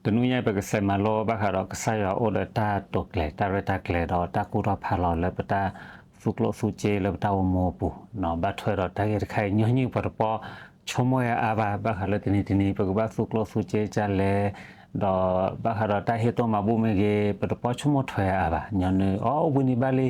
တနွံညါအံၤ ပကစးမၤလိဘၣ်ဃးဒီးကစၢ်ယွၤအိၣ်ဒီးတၢ်တိာ်ကျဲၤ တၢ်ရဲၣ်တၢ်ကျဲၤ ဒီးတၢ်ကူၣ်ထီၣ်ဖးလီၤလၢပတၢ်သူကျိၣ်သူစ့လၢပတၢ်အိၣ်မူအပူၤ, ဘၣ်ထွဲဒီးတၢ်ဂ့ၢ်တခါအံၤ ညီနုၢ်ပတပီ ဆိကမိၣ်ယၤအါဘၣ် ဘၣ်ဃးလၢတနံၤတနံၤ ပကဘၣ်သူကျိၣ်သူစ့ကလဲၣ်, ဒီးဘၣ်ဃးဒီးတၢ်ဟ့ၣ်တိၢ်မၤဘူၣ်မ့ၢ်ဂ့ၤ ပတပီဆိကမိၣ်ထွဲယၤအါဘၣ်. ညီနုၢ် အိ အိၣ်ဘှံးနံၤဘၣ်လ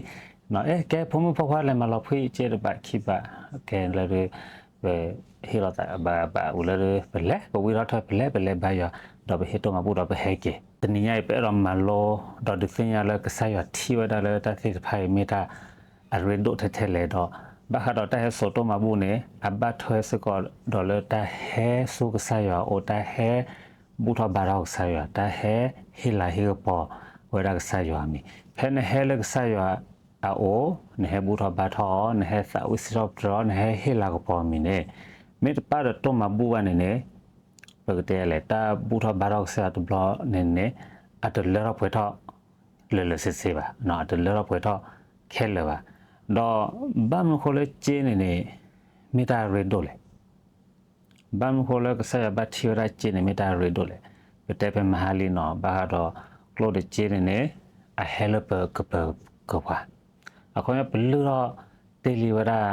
ံ, အဲ ကဲဖိမုၣ်ဖိခွါလဲၤမၤလီၤဖှံစ့တဘးခံဘး, ကဲလၢ ပဟ့ၣ်လိာ်သးဘၣ်ဘၣ်ဝံၤလၢ ပလဲၤ ပဝံထီၣ်ထွဲ ပလဲၤ ပလဲၤဘါယွၤ, ဒီးပဟ့ၣ်တိၢ်မၤဘူၣ်ဒီးပဟဲက့ၤ. တနံၤညါအံၤ ပအဲၣ်ဒိးမၤလိ ဒီးဒုးသ့ၣ်ညါလၢကစၢ်ယွၤထံၣ်ဝဲဒၣ်လၢတၢ်သ့ၣ်တဖၣ်အံၤ မ့ၢ်တၢ်အရ့ဒိၣ်ထဲထဲလဲၣ်ဒီး ဘၣ်ဃးဒီးတၢ်ဟဲစိာ်တိၢ်မၤဘူၣ်န့ၣ် အဘၣ်ထွဲစ့ၢ်ကီးဒီးလၢတၢ်ဟဲဆူကစၢ်ယွၤအအိၣ်, တၢ်ဟဲဘူၣ်ထီၣ်ဘါထီၣ်ကစၢ်ယွၤ, တၢ်ဟဲဟ့ၣ်လၤဟ့ၣ်ကပီၤဝဲဒၣ်ကစၢ်ယွၤအမံၤ. ဖဲနဟဲလၢကစၢ်ယွၤအအိၣ်, နဟဲဘူၣ်ထီၣ်ဘါထီၣ်အီၤ, နဟဲသးဝံၣ်စံးထီၣ်ပတြၢၤအီၤ, နဟဲဟ့ၣ်လၤကပီၤအမံၤန့ၣ်, မ့ၢ်တပၣ်ဒီးတိၢ်မၤဘူၣ်ဘၣ်န့ၣ်န့ၣ်, ပကတဲလဲၣ် တၢ်ဘူၣ်ထီၣ်ဘါထီၣ်ကစၢ်ယွၤတဘျီန့ၣ်န့ၣ်, အတလၢထီၣ်ပှဲၤထီၣ်လၢာ်လၢာ်ဆ့ဆ့ဘၣ်, အတလၢထီၣ်ပှဲၤထီၣ်ခဲလၢာ်ဘၣ်. ဒီးဘၣ်မနုၤဃိလၢစ့န့ၣ်န့ၣ် မ့ၢ်တၢ်အရ့ဒိၣ်လဲၣ်. ဘၣ်မနုၤဃိလၢကစၢ်ယွၤဘၣ်ထံၣ်ဝဲဒၣ်စ့န့ၣ် မ့ၢ်တၢ်အရ့ဒိၣ်လဲၣ်. ပတဲဖဲမဟါလံနီၤ ဘၣ်ဃးဒီးကျိၣ်ဒီးစ့န့ၣ်န့ၣ် အဟဲလၢပကပၢၤကပှၤ, အခီပညီ ပလုၢ်ထီၣ်တ့ၢ်လံဝဲဒၣ်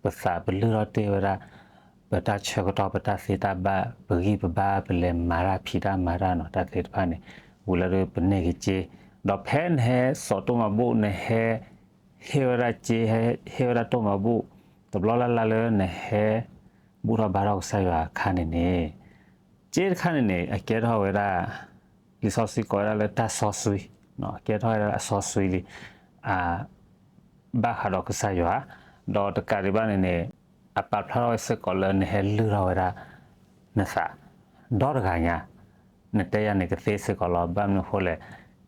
ပသး, ပလုၢ်ထီၣ်တ့ၢ်ဝဲဒၣ် ပတၢ်ဆၢကတီၢ် ပတၢ်သ့တၢ်ဘၣ်, ပဂံၢ်ပဘါ, ပလဲၤမၤတၢ်ဖံးတၢ်မၤတၢ်နီၤ တၢ်သ့ၣ်တဖၣ်န့ၣ်, ဝံၤလၢဒုးပန့ၢ်က့ၤစ့, ဒီးဖဲနဟဲစိာ်တိၢ်မၤဘူၣ် နဟဲဟ့ၣ်ဝဲဒၣ်စ့, ဟဲဟ့ၣ်ဝဲဒၣ်တိၢ်မၤဘူၣ် တဘျီလၢ်လၢ်လၢနဟဲဘူၣ်ထီၣ်ဘါထီၣ်ကစၢ်ယွၤအခါန့ၣ်န့ၣ်, စ့တခါန့ၣ်န့ၣ် အကဲထီၣ်ဝဲဒၣ် လံာ်စီဆှံကိးဝဲဒၣ်လၢတၢ်စီဆှံ, ကဲထီၣ်ဝဲဒၣ်အစီဆှံလံ, အ ဘၣ်ဃးဒီးကစၢ်ယွၤ, ဒီးတကးဒံးဘၣ်န့ၣ်န့ၣ်, အပာ်ဖျါထီၣ်ဝဲစ့ၢ်ကီးလၢနဟဲလုၢ်ထီၣ်ဝဲဒၣ်နသး ဒီတဂၤညါ, နတဲယၤန့ၣ်ကသ့စ့ၢ်ကီးလီၤ. ဘၣ်မနုၤဃိလဲၣ်,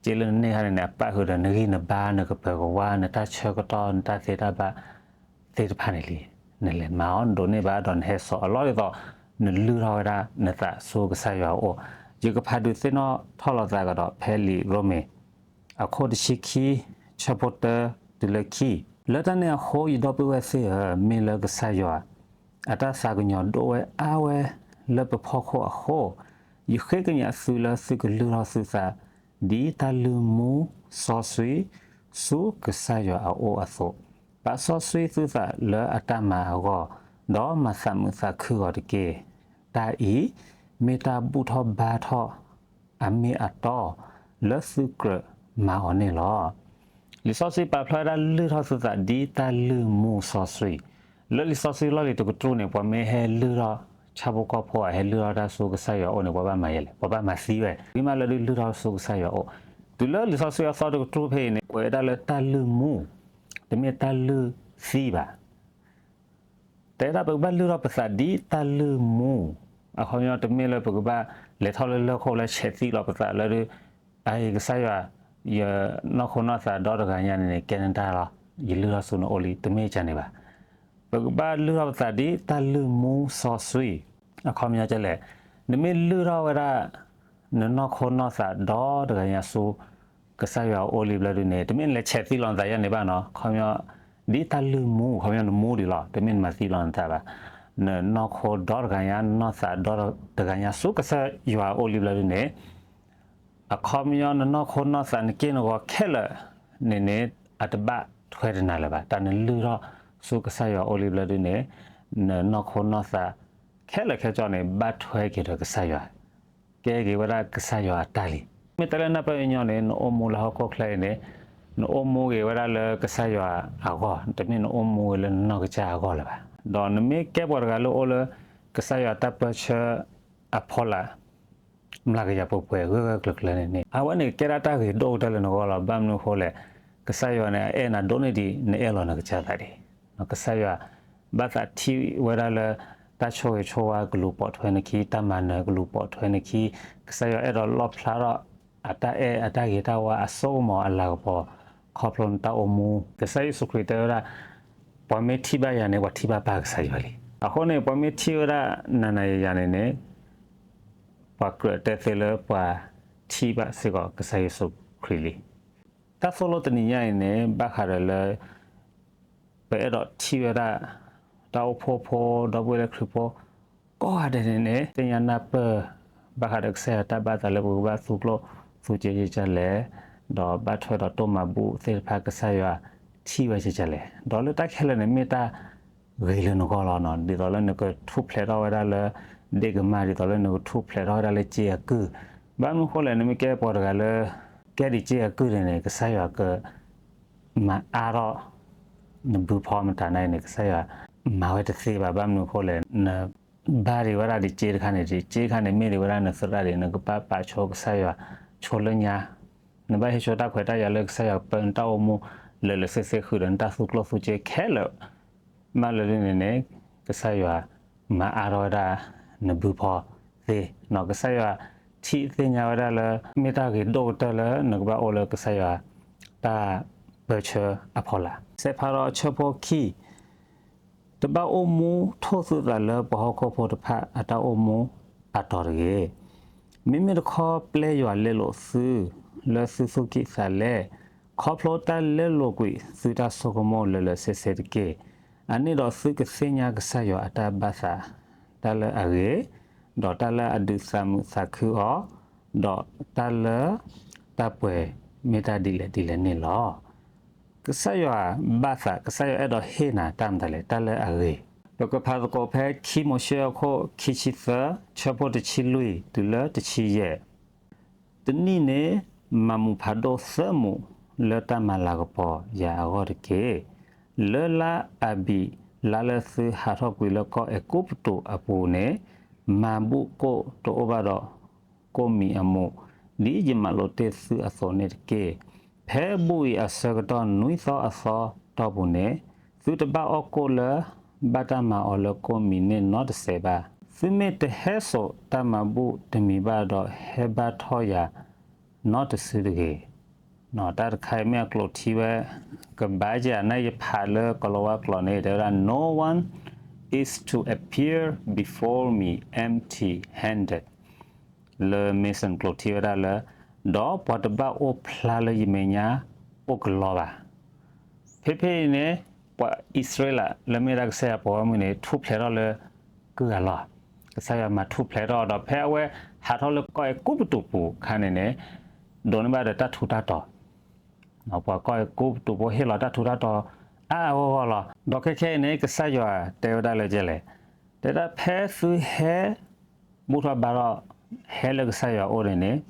စ့လၢနန့ၢ်ခါန့ၣ်န့ၣ် အပၣ်ဃုာ်ဒီးနဂံၢ်နဘါ နကပၢၤကဝါ နတၢ်ဆၢကတီၢ် နတၢ်သ့တၢ်ဘၣ်သ့ၣ်တဖၣ်န့ၣ်လံ. နလဲၤမၤအီၤ နဒိးန့ၢ်ဘၣ်ဒီးနဟဲစိာ်အလီၢ်ဒ်သိး နလုၢ်ထီၣ်ဝဲဒၣ်နသးဆူကစၢ်ယွၤအအိၣ်. ယကဖးဒုးသ့ၣ်နီၣ်ထီၣ်လိာ်သးကဒီးဖဲလံာ်ရိမ့ၤ အခိၣ်တဆံခံ ဆၢဖိတၢတုၤလၢခံ, လၢတၢ်န့ၣ်အဃိ ယဒီပုၢ်ဝဲၢ်သ့ၣ်ဧၢ, မ့ၢ်လၢကစၢ်ယွၤ အတၢ်သးကညီၤဒိၣ်ဝဲအါဝဲလၢပဖီခိၣ်အဃိ, ယဃ့ကညးသုလၢသုကလုၢ်ထီၣ်သုသး ဒ်တၢ်လုၢ်မူစီဆှံ ဆူကစၢ်ယွၤအအိၣ်အသိး, ပာ်စီဆှံသုသးလၢအတၢ်မၤအဂီၢ်, ဒီးမၤသးမုာ်သးခုအီၤတက့ၢ်. တၢ်အံၤ မ့ၢ်တၢ်ဘူၣ်ထီၣ်ဘါထီၣ် အမ့ၢ်အတီ လၢသုကြၢးမၤအီၤန့ၣ်လီၤ. လံာ်စီဆှံပာ်ဖျါဝဲဒၣ်လုၢ်ထီၣ်သုသးဒ်တၢ်လုၢ်မူစီဆှံ, လၢလံာ်စီဆှံလီၢ်လံၤတကတြူၢ်န့ၣ် ပှၤမ့ၢ်ဟဲလုၢ်ထီၣ်ဆၣ်ဖိကီၢ်ဖိ ဟဲလုၢ်ထီၣ်တၢ်ဆူကစၢ်ယွၤအအိၣ်န့ၣ် ပှၤဘၣ်မၤယဲလဲၣ်, ပှၤဘၣ်မၤသံဝဲ, ဒ်မးလၢဒုးလုၢ်ထီၣ်ဆူကစၢ်ယွၤအအိၣ်, တုၤလၢလံာ်စီဆှံအသီတကတြူၢ်ဖဲအံၤန့ၣ် ကွဲးဝဲဒၣ်လၢတၢ်လုၢ်မူ, တမ့ၢ်တၢ်လုၢ်သံဘၣ်. တဲဒၣ်ပကဘၣ်လုၢ်ထီၣ်ပသးဒ်တၢ်လုၢ်မူ, အခီပညီတမ့ၢ်လၢပကဘၣ်လဲၤထီၣ်လၢလၢၢ်ခိၣ်လၢဆဲးသံလီၤပသးလၢဒုး, အအံၤကစၢ်ယွၤ, ယနီၢ်ခိနီၢ်သးဒီတဂၤညါန့ၣ်န့ၣ် ကဲနတၢ်လီၤ, ယလုၢ်ထီၣ်ဆူနအိၣ်လံ တမ့ၢ်ကန့ၣ်ဘၣ်. ပကဘၣ်လုၢ်ထီၣ်ပသးဒ်တၢ်လုၢ်မူစီဆှံ, အခီပညီကလဲၣ်, နမ့ၢ်လုၢ်ထီၣ်ဝဲဒၣ် နနီၢ်ခိနီၢ်သးဒီတဂၤညါဆူ ကစၢ်ယွၤအအိၣ်လံဘျီဒုန့ၣ် တမ့ၢ်နလဲၤဆဲးသံလီၤနသးယဲန့ၣ်ဘၣ်နီၤ, ခီပညီ ဒ်တၢ်လုၢ်မူ ခီပညီနမူဒံးလီၤ, တမ့ၢ်နမၤသံလီၤနသးဘၣ်, နနီၢ်ခိဒီတဂၤညါ နနီၢ်သးဒီတဂၤညါဆူကစၢ်ယွၤအအိၣ်လံဘျီဒုန့ၣ် အခီပညီနနီၢ်ခိနီၢ်သးနက့ၢ်နဂီၤခဲလၢာ်န့ၣ်န့ၣ် အတဘၣ်ထွဲတနၤလၢၤဘၣ်. တၢ်နလုၢ်ထီၣ်ဆူကစၢ်ယွၤအအိၣ်လံဘျီဒုန့ၣ် နနီၢ်ခိနီၢ်သးခဲလၢာ်ခဲဆ့န့ၣ် ဘၣ်ထွဲက့ၤဒီးကစၢ်ယွၤ ကဲက့ၤဝဲဒၣ်ကစၢ်ယွၤအတၢ်လံ. မ့ၢ်တဲလၢနၢ်ပၢၢ်ညီန့ၣ် နအိၣ်မူလၢဟီၣ်ခိၣ်ချၢအံၤန့ၣ် နအိၣ်မူက့ၤဝဲဒၣ်လၢကစၢ်ယွၤအဂီၢ်, တမ့ၢ်နအိၣ်မူက့ၤလၢနနီၢ်ကစၢ်အဂီၢ်လၢၤဘၣ်. ဒီးနမ့ၢ်ကဲပှၤတဂၤလၢအိၣ်လၢ ကစၢ်ယွၤတၢ်ပၢဆှၢအဖီလာ် မျးကယၤပှဲၤပှဲၤဂၢၢ်ဂၢၢ်ကျၢၤကျၢၤန့ၣ်န့ၣ် အဝဲန့ၣ်ကကဲဒၣ်တၢ်ဂ့ၤဒိၣ်ကတၢၢ်လၢနဂီၢ်လီၤ. ဘၣ်မနုၤအဃိလဲၣ်, ကစၢ်ယွၤန့ၣ် အအဲၣ်နၤဒိၣ်န့ၢ်ဒံး နအဲၣ်လီၤနကစၢ်သးဒံး ကစၢ်ယွၤဘၣ်သးထံၣ်ဝဲဒၣ်လၢ တၢ်ဆိၣ်ဂ့ၤဆိၣ်ဝါကလူၤပိာ်ထွဲနခံ, တၢ်မၤနၢၤကလူၤပိာ်ထွဲနခံ, ကစၢ်ယွၤအဲၣ်ဒိးလီၣ်ဖျါထီၣ် အတၢ်အဲၣ်အတၢ်ဂ့ၤတၢ်ဝါအစိကမီၤအလၤကပီၤ ခီဖျိနတၢ်အိၣ်မူ. ကစၢ်ယ့ၣ်ၡူးခရံာ်တဲဝဲဒၣ် ပှၤမ့ၢ်ထံၣ်ဘၣ်ယၤန့ၣ် ပှၤထံၣ်ဘၣ်ပၢ်ကစၢ်ယွၤလံ. အဃိန့ၣ် ပှၤမ့ၢ်ထံၣ်ဝဲဒၣ်နၤနၤယၤယၤန့ၣ်န့ၣ် ပှၤကြၢးတဲသ့လၢပှၤထံၣ်ဘၣ်စ့ၢ်ကီးကစၢ်ယ့ၣ်ၡူးခရံာ်လံ. တၢ်သိၣ်လိတနံၤညါအံၤန့ၣ် ဘၣ်ဃးဒီးလၢ ပအဲၣ်ဒိးထံၣ်ဝဲဒၣ် တၢ်အိၣ်ဖှိၣ်ဖိ ဒီပုၢ်ဝဲၢ်လၢခရံာ်ဖိ ကိးဂၤဒဲးန့ၣ်န့ၣ် သ့ၣ်ညါနၢ်ပၢၢ် ဘၣ်ဃးဒီးကစၢ်ယွၤတၢ်ဘၣ်သးလၢပကဘၣ်သူကျိၣ်သူစ့ကဲကဲလဲၣ်, ဒီးဘၣ်ထွဲဒီးတိၢ်မၤဘူၣ်သ့ၣ်တဖၣ်ကစၢ်ယွၤထံၣ်ဝဲကဲကဲလဲၣ်, ဒီးလၢတၢ်ခဲလၢာ်န့ၣ် မ့ၢ်တၢ်ဂ့ၤလၢနဂီၢ်လီၤနီၤ, ဒ်သိးလၢနကထူၣ်ဖျဲးထီၣ်ဝဲဒၣ်လၢ ဒ့ၣ်ကမၢ် ဒ်သိးလၢနကထူၣ်ဖျဲးထီၣ်ဝဲဒၣ်လၢစ့အကုၢ်, ဘၣ်မနုၤဃိလဲၣ် နမ့ၢ်ကဲပှၤတဂၤလၢ ကဲဒံးစ့အကုၢ်န့ၣ်န့ၣ် ကစၢ်ယွၤက မၤအါထီၣ် နဘုဖီမတၤန့ၣ်န့ၣ် ကစၢ်ယွၤမၤဝဲတသ့ဘၣ်. ဘၣ်မနုၤအဃိလဲၣ်, နဘါဒံးဝဲဒၣ်ဒံးစ့တခါန့ၣ် ဒံးစ့တခါန့ၣ် မ့ၢ်ဒံးဝဲဒၣ်နသရၣ်ဒံး နကဘၣ်ပာ်ဆိကစၢ်ယွၤဆိလၢညါ, နဘၣ်ဟ့ၣ်ဆိတၢ်ခွဲးတၢ်ယာ်လၢကစၢ်ယွၤပၢနတၢ်အိၣ်မူ လၢာ်လၢာ်ဆ့ဆ့ ဃုာ်ဒီးနတၢ်သူကျိၣ်သူစ့ခဲလၢာ် မးလၢဒ်န့ၣ်န့ၣ် ကစၢ်ယွၤမၤအါထီၣ်ဝဲဒၣ်နဘုဖီသ့, ကစၢ်ယွၤထံၣ်သ့ၣ်ညါဝဲဒၣ်လၢ မ့ၢ်တၢ်ဂ့ၤဒိၣ်ကတၢၢ်လၢ နကဘၣ်အိၣ်လၢကစၢ်ယွၤတၢ်ပၢဆှၢအဖီလာ်. စဲးဖးဒီးဆၢဖိခံ တဘၣ်အိၣ်မူထိၣ်သုသးလၢပှၤဟီၣ်ခိၣ်ဖိတဖၣ်အတၢ်အိၣ်မူအတီၤတဂ့ၤ. မ့မ့ၢ်တခီ ပျဲယွၤလဲလိာ်သု လၢသုသူၣ်ကံၢ်သးလဲ, ခီဖျိတၢ်လဲလိာ်ကွံာ်သုတၢ်ဆိကမိၣ်လၢာ်လၢာ်ဆ့ဆ့တက့ၢ်. အန့ၣ်ဒီးသုကသ့ၣ်ညါကစၢ်ယွၤအတၢ်ဘၣ်သး, တၢ်လၢအဂ့ၤ, ဒီးတၢ်လၢအဒုးသးမုာ်သးခုအီၤ, ဒီးတၢ်လၢတၢ်ပှဲၤမ့ၢ်တၢ်ဒ်လဲၣ်ဒ်လဲၣ်န့ၣ်လီၤ. ကစၢ်ယွၤဘၣ်သး, ကစၢ်ယွၤအဲၣ်ဒိးဟ့ၣ်နၤတၢ်မတၤလဲၣ်, တၢ်လၢအဂ့ၤ. ပကဖးသကိးဖဲခံမိၤၡ့အခိၣ်ခံဆံသၢ ဆၢဖိတဆံလွံၢ်တုၤလၢတဆံယဲၢ်. တနံၣ်န့ၣ် မၤမူးဖးဒိၣ်သၢမူးလၢတၢ်မၤလၤကပီၤယၤအဂီၢ်တက့ၢ်. လၢလါအဘံၣ် လါလၢသုဟးထီၣ်ကွံာ်လၢကီၢ်အဲၤကူပတူးအပူၤန့ၣ်, မၤဘူၣ်ကိၣ်တအိၣ်ဘၣ်ဒီး ကိၣ်မံၤအမူး, ဒ်ယမၤလိာ်တ့ၢ်သုအသိးန့ၣ်တက့ၢ်. ဖဲဘူၣ်အံၤအဆၢကတီၢ်နွံသီအသီတီၢ်ပူၤန့ၣ်, သုတဘၣ်အီၣ်ကိၣ်လၢဘၣ်တၢ်မၤအီၤလၢကိၣ်မံၤန့ၣ်နီတစဲးဘၣ်. သုမ့ၢ်တဟဲစိာ်တၢ်မၤဘူၣ်တမံၤဘၣ်ဒီး ဟဲဘါထီၣ်ယၤနီတစုတဂ့ၤ. တၢ်တခါအံၤမ့ၢ်အကျိာ်ထံဝဲ ကဘၣ်ကဲဧါန့ၣ် ယဖးလၢကီၤလၤဝါကျိာ်န့ၣ် တဲဝဲဒၣ် No one is to appear before me empty-handed. လၢ Mason ကျိာ်ထံဝဲဒၣ်လၢ ဒီးပှၤတဘၣ်အိၣ်ဖျါလၢယမဲာ်ညါအိၣ်ကလီဘၣ်. ဖဲဖဲအံၤန့ၣ် ပှၤအံၣ်စရ့လးလၢမ့ၢ်ဒၣ်ကစၢ်ယွၤပှၤဂီၢ်မုၢ်န့ၣ် ထူၣ်ဖျဲးထီၣ်လၢကုၢ်အလီၢ်, ကစၢ်ယွၤမၤထူၣ်ဖျဲးထီၣ်ဒီးဖဲအဝဲဟးထီၣ်လၢကီၢ်အဲၤကူပတူးပူၤအခါန့ၣ်န့ၣ် ဒိးန့ၢ်ဘၣ်ဒီးတၢ်ထူးတၢ်တီၤ ပှၤကီၢ်အဲၤကူပတူးဖိဟ့ၣ်လီၤတၢ်ထူးတၢ်တီၤအါအါဂီၢ်ဂီၢ်လီၤ. ဒီးခဲခဲအံၤန့ၣ် ကစၢ်ယွၤတဲဝဲဒၣ်လၢကဲလဲၣ်, တဲဒၣ်ဖဲသုဟဲ ဘူၣ်ထီၣ်ဘါထီၣ် ဟဲလၢကစၢ်ယွၤအအိၣ်န့ၣ်န့ၣ်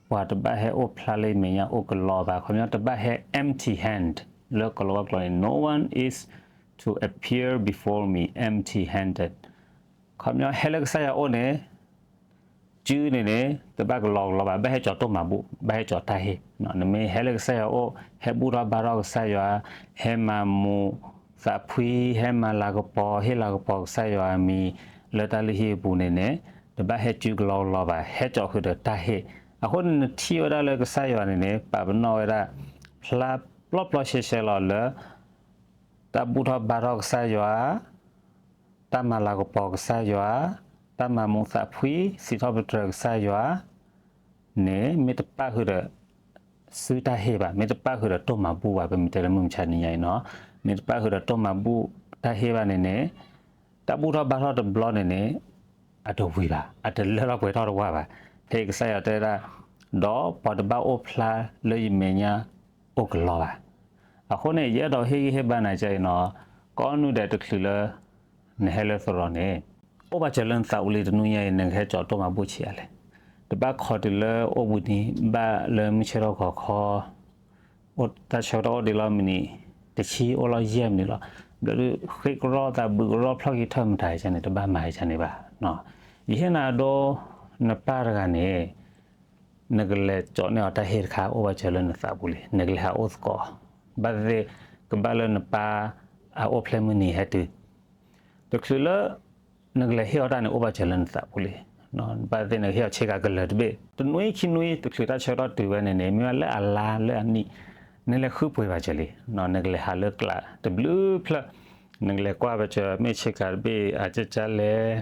ပှၤတဘၣ်ဟဲအိၣ်ဖျါလၢယမဲာ်ညါအိၣ်ကလီဘၣ်. ခီပညီတဘၣ်ဟဲ empty hand လၢကီၤလၤဝါကျိာ်န့ၣ် No one is to appear before me empty-handed. ခီပညီဟဲလၢကစၢ်ယွၤအအိၣ်န့ၣ် စုန့ၣ်န့ၣ် တဘၣ်ကလီကလီဘၣ်, ဘၣ်ဟဲကၠီၤတိၢ်မၤဘူၣ်, ဘၣ်ဟဲကၠီၤတၢ်ဟ့ၣ်. နမ့ၢ်ဟဲလၢကစၢ်ယွၤအအိၣ် ဟဲဘူၣ်ထီၣ်ဘါထီၣ်ကစၢ်ယွၤ, ဟဲမၤမူးသးဖှံ, ဟဲမၤလၤကပီၤ, ဟ့ၣ်လၤကပီၤကစၢ်ယွၤအမံၤ လၢတၢ်လုၢ်ဟံၣ်အပူၤန့ၣ်န့ၣ် တဘၣ်ဟဲစုကလီကလီဘၣ်, ဟဲကၠီၤဃုာ်ဒီးတၢ်ဟ့ၣ်. အဃိန့ၣ် နထံၣ်ဝဲဒၣ်လၢကစၢ်ယွၤန့ၣ်န့ၣ် ပာ်ပနီၣ်ဝဲဒၣ် ဖျါပျီပျီရှဲရှဲလီၤလၢ တၢ်ဘူၣ်ထီၣ်ဘါထီၣ်ကစၢ်ယွၤ, တၢ်မၤလၤကပီၤကစၢ်ယွၤ, တၢ်မၤမူးသးဖှံ, စံးထီၣ်ပတြၢၤကစၢ်ယွၤန့ၣ် မ့ၢ်တပၣ်ဃုာ်ဒီး စုတၢ်ဟ့ၣ်ဘၣ်, မ့ၢ်တပၣ်ဃုာ်ဒီးတိၢ်မၤဘူၣ်ဘၣ်, ပမ့ၢ်တဲလၢမုၢ်မဆါတနံၤညါအံၤနီၤ, မ့ၢ်တပၣ်ဃုာ်ဒီးတိၢ်မၤဘူၣ်တၢ်ဟ့ၣ်ဘၣ်န့ၣ်န့ၣ် တၢ်ဘူၣ်ထီၣ်ဘါထီၣ်တဘျီန့ၣ်န့ၣ် အတဝံၤဘၣ်, အတလၢထီၣ်ပှဲၤထီၣ်တဝၢ်ဘၣ်. ဖဲအံၤကစၢ်ယွၤတဲဝဲဒၣ်, ဒီးပှၤတဘၣ်အိၣ်ဖျါလၢယမဲာ်ညါအိၣ်ကလီဘၣ်. အဃိန့ၣ် ယအဲၣ်ဒိးဟ့ၣ်ဂံၢ်ဟ့ၣ်ဘါနၤကဲအံၤနီၤ, ကိးနုာ်ဒဲးတချုးလၢ နဟဲလၢသရိာ်န့ၣ် အိၣ်ဘၣ်စၢၤလၢနသးပူၤလံ, တနွံညါအံၤ နကဟဲကၠီၤတိၢ်မၤဘူၣ်ဆံးအါလဲၣ်. တဘၣ်ခိးတုၤလၢအိၣ်ဘှံးနံၤ ဘၣ်လၢမုၢ်ဆ့ၣ်ထီၣ်ဂီၤခီ တၢ်ဆၢကတီၢ်အိၣ်ဒံးလီၤမံးနံးတဆံ အိၣ်လီၤယဲၢ်မံးနံးလီၤ. ဘျီဒုးဃ့ကရီသးဘုးကရီဖျီၣ်ခံထၢၣ်မတၤကန့ၣ် တဘၣ်မၤကန့ၣ်ဘၣ်. ယဟ့ၣ်နၤဒိ နပၢ်တဂၤန့ၣ် နကလဲၤကၠီၤန့ၢ်အီၤတၢ်ဟ့ၣ်တခါ အိၣ်ဘၣ်စၢၤလၢနသးပူၤလံ, နကလဲၤဟးအိၣ်သကိး, ဘၣ်သ့ၣ်သ့ၣ် ကဘၣ်လၢနပၢ်အအိၣ်ဖျဲၣ်မုၢ်နံၤဟဲတုၤ တချုးလၢ နကလဲၤဟ့ၣ်အီၤတၢ်န့ၣ် အိၣ်ဘၣ်စၢၤလၢနသးပူၤလံ. ဘၣ်သ့ၣ်သ့ၣ် နကဟ့ၣ်အီၤဆ့ကၤကလၢၤတဘ့ၣ်, တနွံခံနွံ တချုးတၢ်ဆၢကတီၢ်တုၤဝဲန့ၣ်န့ၣ် မ့ၢ်ဘၣ်လၢအလါလၢအနံၣ် နလဲၤဃုပှ့ၤဘၣ်စၢၤလံ. နကလဲၤဟးလၢကျးတဘျုးဖျၢၣ်, နကလဲၤကွၢ်ဘၣ်စၢၤ မ့ၢ်ဆ့ကၤတဘ့ၣ်အကၢကၢလဲၣ်,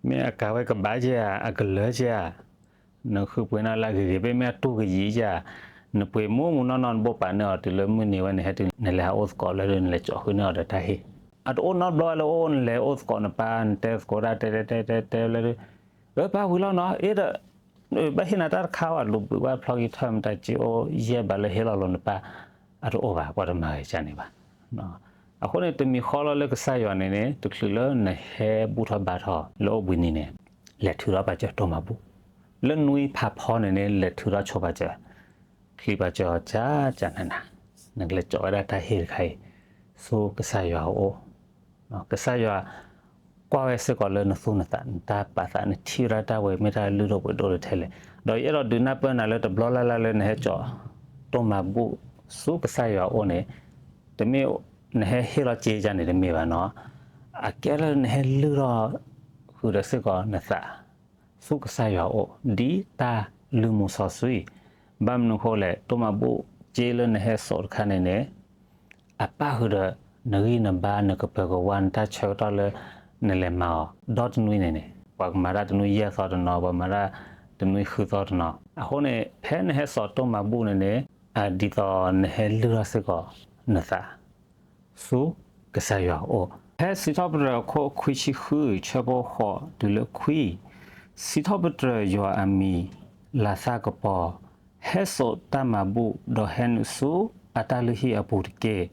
မ့ၢ်အကၤဝဲကဘၣ်ဧါ, အကလၢဧါ, နဃုပှ့ၤန့ၢ်လၢအဂ့ၤဂ့ၤ, မ့ၢ်အတူၢ်ကယံၤဧါ, နပှ့ၤမူမူနီၢ်နီၢ် နဘိးပာ်န့ၢ်အီၤတုၤလၢမုၢ်နံၤဝဲန့ၣ် ဟဲတုၤနလဲၤဟးအိၣ်သကိးလၢ နလဲၤကၠီၤဃုန့ၢ်အီၤဒီးတၢ်ဟ့ၣ်. အတအိၣ်နီတဘျီဘၣ်လၢအိၣ် နလဲၤအိၣ်သကိးနပၢ် နတဲသကိးဒၣ် တဲတဲတဲတဲတဲလၢ အၢ ပၢ်ဝံၤလီၤနီၤ အ့ဒီး ဘၣ်ဟ့ၣ်နၤတၢ်တခါဘၣ် လူၤဘုးဘၣ်ဖျီက့ၤထၢၣ်မတၤစ့အိၣ် ယဲၢ်ဘးလၢဟ့ၣ်လီၤလိၤနပၢ် အတအိၣ်ဘၣ် ပှၤတမၤဂ့ၤကန့ၣ်ဘၣ်. အဃိန့ၣ် တမံၤဃီလီၤလၢကစၢ်ယွၤန့ၣ်န့ၣ် တချုးလၢနဟဲဘူၣ်ထီၣ်ဘါထီၣ်လၢအိၣ်ဘှံးနံၤန့ၣ် လဲၤထုးထီၣ်ပာ်စၢၤတိၢ်မၤဘူၣ် လၢနွံဖးဖီန့ၣ်န့ၣ် လဲၤထုးထီၣ်ဆိပာ်စၢၤ ချံပာ်စၢၤအီၤကၢ်ကၢ်နးနး နကလဲၤကၠီာ်ဝဲဒၣ်တၢ်ဟ့ၣ်တခါအံၤ ဆူကစၢ်ယွၤအအိၣ် ကစၢ်ယွၤ ကွၢ်ဝဲစ့ၢ်ကီးလၢနသူၣ်နသး နတၢ်ပာ်သး နထံၣ်ဝဲဒၣ်တၢ်ဝဲ မ့ၢ်တၢ်လုၢ်ဒိၣ်ပှ့ၤဒိၣ်လၢထဲလဲၣ်. ဒီးယအဲၣ်ဒိးဒုးနၢ်ပၢၢ်နၤလၢတဘျီလၢ်လၢ်လၢနဟဲကၠီာ်တိၢ်မၤဘူၣ်ဆူကစၢ်ယွၤအအိၣ်န့ၣ် တမ့ၢ်နဟဲဟ့ၣ်လီၤစ့ကန့ၣ်တမ့ၢ်ဘၣ်နီၤ အကဲလၢနဟဲလုၢ်ထီၣ်ဃုာ်ဒီးစ့ၢ်ကီးနသး ဆူကစၢ်ယွၤအအိၣ် ဒ်တၢ်လုၢ်မူစီဆှံ ဘၣ်မနုၤအဃိလဲၣ် တိၢ်မၤဘူၣ်စ့လၢနဟဲစိာ်တခါန့ၣ်န့ၣ် အပၣ်ဃုာ်ဒီး နဂံၢ်နဘါ နကပၢၤကဝါ နတၢ်ဆၢကတီၢ်လၢ နလဲၤမၤအီၤ ဒီတနွံန့ၣ်န့ၣ် ပှၤကမၤတၢ်တနွံယဲၢ်သီတနီၤ ပှၤမၤတၢ်တနွံဃုသီတနီၤ အဃိန့ၣ် ဖဲနဟဲစိာ်တိၢ်မၤဘူၣ်န့ၣ်န့ၣ် ဒ်သိးနဟဲလုၢ်ထီၣ်စ့ၢ်ကီးနသး ဆူကစၢ်ယွၤအအိၣ်. ဖဲစံးထီၣ်ပတြၢၤအခိၣ်ခွံဆံဃု ဆၢဖိဃိးတုၤလၢခွံ, စံးထီၣ်ပတြၢၤယွၤအမံၤ လၤသၣ်ကပီၤ ဟဲစိာ်တၢ်မၤဘူၣ် ဒီးဟဲနုာ်ဆူအတၢ်လုၢ်ဟံၣ်အပူၤတက့ၢ်.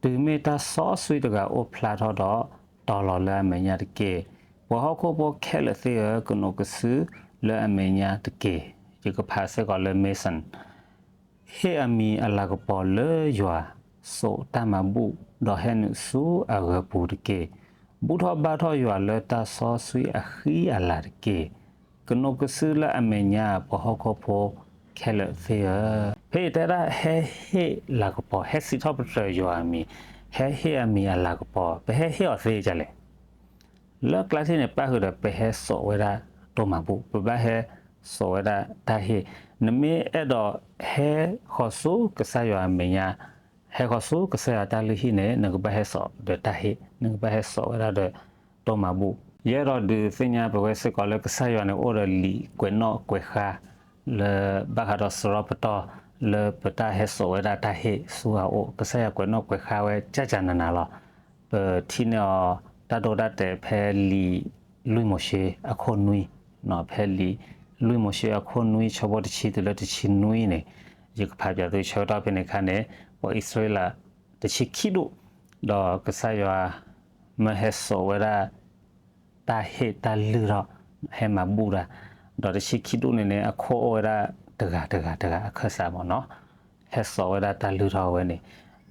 တုၤမ့ၢ်တၢ်စီဆှံတဂၤအိၣ်ဖျါထီၣ်ဒီး တီၤလီၤလၢအမဲာ်ညါတက့ၢ်. ပှၤဟီၣ်ခိၣ်ဖိခဲလၢာ်သ့ၣ်ဧၢ, ကနိးကစုလၢအမဲာ်ညါတက့ၢ်. ယကဖးစ့ၢ်ကီးလၢ Mason ဟ့ၣ်အမံၤအလၤကပီၤလၢယွၤ, စိာ်တၢ်မၤဘူၣ် ဒီးဟဲနုာ်ဆူအဂၢၤပူၤတက့ၢ်. ဘူၣ်ထီၣ်ဘါထီၣ်ယွၤလၢတၢ်စီဆှံအဃံအလၤတက့ၢ်. ကနိးကစုလၢအမဲာ်ညါ ပှၤဟီၣ်ခိၣ်ဖိခဲလၢာ်သ့ၣ်ဧၢ. ဖဲအံၤတဲဒၣ်ဟဲဟ့ၣ်လၤကပီၤ, ဟဲစံးထီၣ်ပတြၢၤယွၤအမံၤ, ဟဲဟ့ၣ်အမံၤအလၤကပီၤ, ပဟဲဟ့ၣ်အီၤသ့ဒ်လဲၣ်. လၢကျါစံၣ်န့ၣ် ပၣ်ဃုာ်ဒီးပဟဲစိာ်ဝဲဒၣ်တိၢ်မၤဘူၣ်, ပဘၣ်ဟဲစိာ်ဝဲဒၣ်တၢ်ဟ့ၣ်. နမ့ၢ်အဲၣ်ဒိးဟဲဃီၤဆူကစၢ်ယွၤအမဲာ်ညါ, ဟဲဃီၤဆူကစၢ်ယွၤတၢ်လုၢ်ဟံၣ်န့ၣ် နကဘၣ်ဟဲစိာ်ဒီးတၢ်ဟ့ၣ်, နကဘၣ်ဟဲစိာ်ဝဲဒၣ်ဒီးတိၢ်မၤဘူၣ်. ယအဲၣ်ဒိးဒုးသ့ၣ်ညါပဝဲစ့ၢ်ကီးလၢကစၢ်ယွၤန့ၣ် အိၣ်ဒီးလံာ်ကွဲးနီၣ်ကွဲးဃါ လၢဘၣ်ဃးဒီးစရီပတီၢ် လၢပတၢ်ဟဲစိာ်ဝဲဒၣ်တၢ်ဟ့ၣ်ဆူအအိၣ်, ကစၢ်ယွၤကွဲးနီၣ်ကွဲးဃါဝဲကၢ်ကၢ်နးနးလီၤ. ပထံၣ်န့ၢ်အီၤ တၢ်ဒိတၢ်တဲာ်ဖဲလံာ်လွံၢ်မိၤၡ့အခိၣ်နွံ, ဖဲလံာ်လွံၢ်မိၤၡ့အခိၣ်နွံ ဆၢဖိတဆံတုၤလၢတဆံနွံန့ၣ်, ယကဖးပၠးသုဆၢကတီၢ်ဖဲန့ၣ်အခါန့ၣ်, ပှၤအံၣ်စရ့လးတဆံခံဒူၣ်, ဒီးကစၢ်ယွၤ မၢဟဲစိာ်ဝဲဒၣ် တၢ်ဟ့ၣ်တၢ်လုၢ်ထီၣ် ဟဲမၤဘူၣ်တၢ်, ဒီးတဆံခံဒူၣ်န့ၣ်န့ၣ် အခိၣ်အိၣ်ဝဲဒၣ်တဂၤတဂၤတဂၤအခၢၣ်စးမ့ၢ်နီၤ, ဟဲစိာ်ဝဲဒၣ်တၢ်လုၢ်ထီၣ်ဝဲန့ၣ်,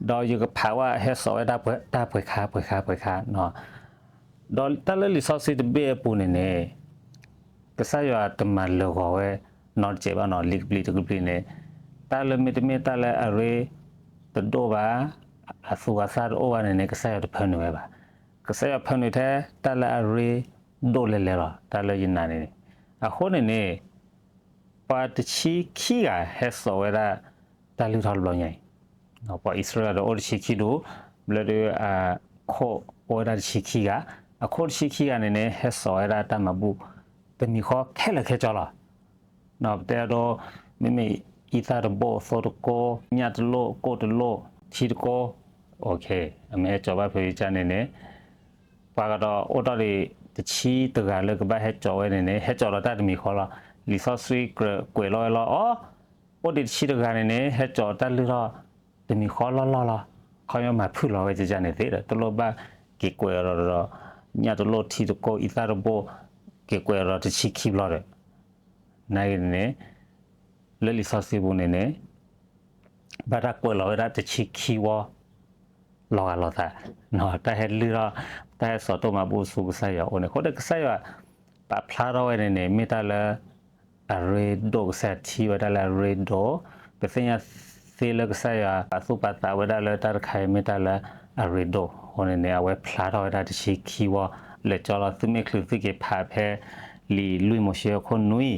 ဒီးယကဖးဝဲဟဲစိာ်ဝဲဒၣ်တၢ်ပှဲၤခါ ပှဲၤခါ ပှဲၤခါ, ဒီးတၢ်လၢလံာ်စီဆှံတဘ့ၣ်အပူၤန့ၣ်န့ၣ် ကစၢ်ယွၤတမၤလၢာ်ဂီၤဝဲ နီတစဲးဘၣ်နီၤ, လံာ်ကဘျံးတကဘျံးန့ၣ်, တၢ်လၢမ့တမ့ၢ်တၢ်လၢအရ့တဒိၣ်ဘၣ်, အသူအသၣ်တအိၣ်ဘၣ်န့ၣ်န့ၣ် ကစၢ်ယွၤတဖၢနုာ်ဝဲဘၣ်. ကစၢ်ယွၤဖၢနုာ်ထဲတၢ်လၢအရ့ဒိၣ်လဲၣ်လဲၣ်လီၤ, တၢ်လၢယနာ်န့ၣ်န့ၣ်. အဃိန့ၣ်န့ၣ် ပှၤတဆံခံဂၤဟဲစိာ်ဝဲဒၣ်တၢ်လုၢ်ထီၣ်တဘျီညါအံၤ, ပှၤအံၣ်စရ့လးဒီးအိၣ်တဆံခံဒူၣ်, ဘျီဒီးအခိၣ်အိၣ်ဝဲဒၣ်တဆံခံဂၤ, အခိၣ်တဆံခံဂၤန့ၣ်န့ၣ် ဟဲစိာ်ဝဲဒၣ်တၢ်မၤဘူၣ် တမံၤဃီခဲလၢာ်ခဲဆ့လီၤ. ပတဲအဒိ မ့မ့ၢ်အံသၣ်တဘိၣ် သိတကိး ညၣ်တလိၣ် ကိၣ်တလိၣ် ထံတကိး, အမ့ၢ်ဟဲစိာ်ဘၣ်ဖဲန့ၣ်န့ၣ်, ပှၤကဒီးအိၣ်ထီၣ်ဒံးတဆံတဂၤလၢကဘၣ်ဟဲစိာ်ဝဲန့ၣ်န့ၣ် ဟဲစိာ်ဒီးတၢ်တမံၤဃီလီၤ. လံာ်စီဆှံကြၢးကွဲးလီၤဝဲလီၤအီၤ, အိၣ်ဒံးတဆံတဂၤန့ၣ်န့ၣ် ဟဲစိာ်တၢ်လုၢ်ထီၣ်တမံၤဃီလီၢ်လီၢ်လီၤ. ခီပညီမၤဖုၣ်လီၤဝဲန့ၣ်န့ၣ်သ့ဒီး တလိၣ်ဘၣ်က့ၤကွဲးအီၤဒီး ညၣ်တလိၣ်ထံတကိး အံသၣ်တဘိၣ် က့ၤကွဲးအီၤဒီးတဆံခံဘျီဒီး နာ်က့န့ၣ်န့ၣ် လၢလံာ်စီဆှံပူၤန့ၣ်န့ၣ် ဘၣ်တၢ်ကွဲးလီၤဝဲဒၣ်တဆံခံဝီ လီၤဂာ်လိာ်သး, တၢ်ဟဲလုၢ်ထီၣ် တၢ်ဟဲစိာ်တိၢ်မၤဘူၣ်ဆူကစၢ်ယွၤအအိၣ်န့ၣ် အဃိဒီးကစၢ်ယွၤပာ်ဖျါထီၣ်ဝဲန့ၣ်န့ၣ် မ့ၢ်တၢ်လၢအရ့ဒိၣ်, ကစၢ်ယွၤထံၣ်ဝဲဒၣ်လၢအရ့ဒိၣ်, ပသ့ၣ်ညါသ့လၢကစၢ်ယွၤပာ်သူၣ်ပာ်သးဝဲဒၣ်လၢတၢ်တခါအံၤမ့ၢ်တၢ်လၢအရ့ဒိၣ်အဃိန့ၣ်န့ၣ် အဝဲဖျါထီၣ်ဝဲဒၣ်တဆံခံဝီ လဲၤကၠီလီၤ. သုမ့ၢ်ချုးသုက့ၤဖးဖဲလံာ်လွံၢ်မိၤၡ့အခိၣ်နွံ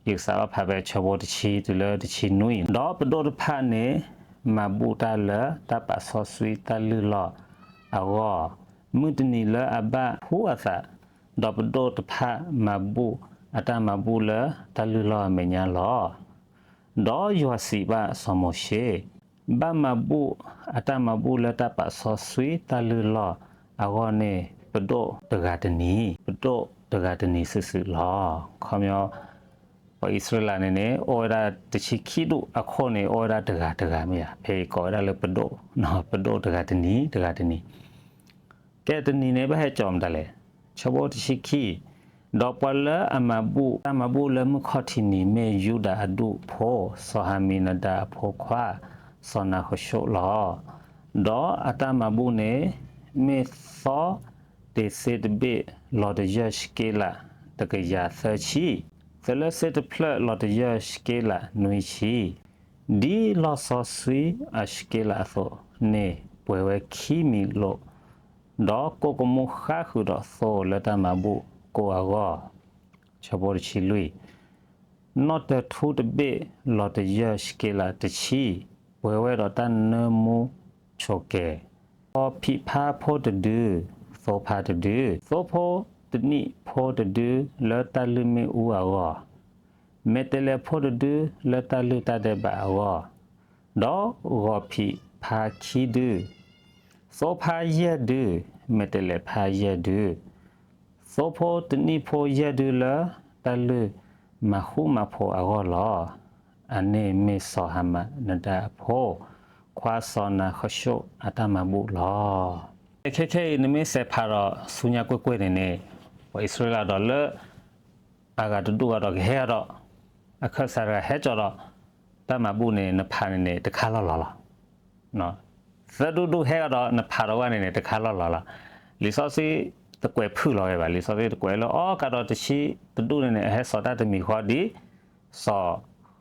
ယကစးဘၣ်ဖးဖဲဆၢဖိတဆံတုၤလၢတဆံနွံ, ဒီးပဒိၣ်တဖၣ်န့ၣ် မၤဘူၣ်တၢ်လၢတၢ်ပာ်စီဆှံတၢ်လုၢ်လီၢ်အဂီၢ်, မုၢ်တနံၤလၢအဘၣ်ဖှူအသး, ဒီးပဒိၣ်တဖၣ်မၤဘူၣ်အတၢ်မၤဘူၣ်လၢတၢ်လုၢ်လီၢ်အမဲာ်ညါလီၤ. ဒီးယွၤစံးဘၣ်စီၤမိၤၡ့, ဘၣ်မၤဘူၣ်အတၢ်မၤဘူၣ်လၢတၢ်ပာ်စီဆှံတၢ်လုၢ်လီၢ်အဂီၢ်န့ၣ် ပဒိၣ်တဂၤတနံၤ, ပဒိၣ်တ တဂၤတနံၤစုာ်စုာ်လီၤ. ခီပညီ ပှၤအံၣ်စရ့လးန့ၣ်န့ၣ် အိၣ်ဝဲဒၣ်တဆံခံဒူၣ်အခိၣ်န့ၣ် အိၣ်ဝဲဒၣ်တဂၤတဂၤမ့ၢ်ဧါ, ဖဲအံၤကိးဝဲဒၣ်လၢပဒိၣ်, ပဒိၣ်တဂၤတနံၤ တဂၤတနံၤ ကဲတနံၤန့ၣ် ဘၣ်ဟဲကၠီမတၤလဲၣ်, ဆၢဖိတဆံခံ, ဒီးပှၤလၢအမၤဘူၣ်တၢ်မၤဘူၣ်လၢမုၢ်ခီၣ်ထံးနံၤ မ့ၢ်ယူဒၤအဒူ�2 ဖိ, စီၤဟၤမံနဒၤအဖိခွါ, စီၤနၤဃၡိၣ်လီၤ. ဒီးအတၢ်မၤဘူၣ်န့ၣ် မ့ၢ်သီတ့ၤစ့တဘ့ၣ်လီၤတယၢၢ်ၡက့လးတကယၤသၢဆံ, သလၢစ့တဖျၢၣ်လီၤတယၢၢ်ၡက့လးနွံဆံ, ဒ်လီၢ်စီဆှံအၡက့လးအသိးန့ၣ် ပှဲၤဝဲခံမံၤလိာ်, ဒီးကိၣ်ကမူၣ်ဃါဃုာ်ဒီးသိလၢတၢ်မၤဘူၣ်ကိၣ်အဂီၢ်, ဆၢဖိတဆံလွံၢ်, နီၣ်တၢၤထူတဘ့ၣ်လီၤတယၢၢ်ၡက့လးတဆံ, ပှဲၤဝဲဒီးတၢ်နၢမူဆိးကဲၤ, ဂီၤဖံးဖါဖိတဒု, သိဖါတဒု, သိဖိတနံၣ်ဖိတဒုလၢတၢ်လုၢ်မ့ၣ်အူအဂီၢ်, မဲာ်တဲးလဲးဖိတဒုလၢတၢ်လုၢ်တၢ်ဒဲးဘးအဂီၢ်, ဒီးဂီၤဖံးဖါခံဒု, သိဖါယဲၢ်ဒု, မဲာ်တဲးလဲးဖါယဲၢ်ဒု, သိဖိတနံၣ်ဖိယဲၢ်ဒုလၢတၢ်လုၢ်မၤဃူမၤဖိးအဂီၢ်လီၤ. အန့ၣ်မ့ၢ်စီၤဟၤမံနဒၤအဖိခွါစီၤနၤဃၡိၣ်အတၢ်မၤဘူၣ်လီၤ. ခဲခဲအံၤ နမ့ၢ်စဲးဖးဒီးဆူညါကွ့ၢ်ကွ့ၢ်န့ၣ်န့ၣ် ပှၤအံၣ်စရ့လးဒီးလၢ အဂၤတဒူၣ်ဂၤဒီးကဟဲဒီး အခၢၣ်စးတဂၤဟဲကၠီဒီး တၢ်မၤဘူၣ်န့ၣ် နဖးန့ၣ်န့ၣ် တခါလီၢ်လီၤလီၤ. သၢဒူၣ်ဒူၣ်ဟဲဒီး နဖးဒီးဝဲန့ၣ်န့ၣ် တခါလီၢ်လီၤလီၤ. လံာ်စီဆှံတကွဲးဖုၣ်လီၤဝဲဘၣ်. လံာ်စီဆှံတကွဲးလၢ အီကးဒီးတဆံတဒူၣ်န့ၣ်န့ၣ် အဟဲစိာ်တၢ်တမံၤဃီဒ် စီၤ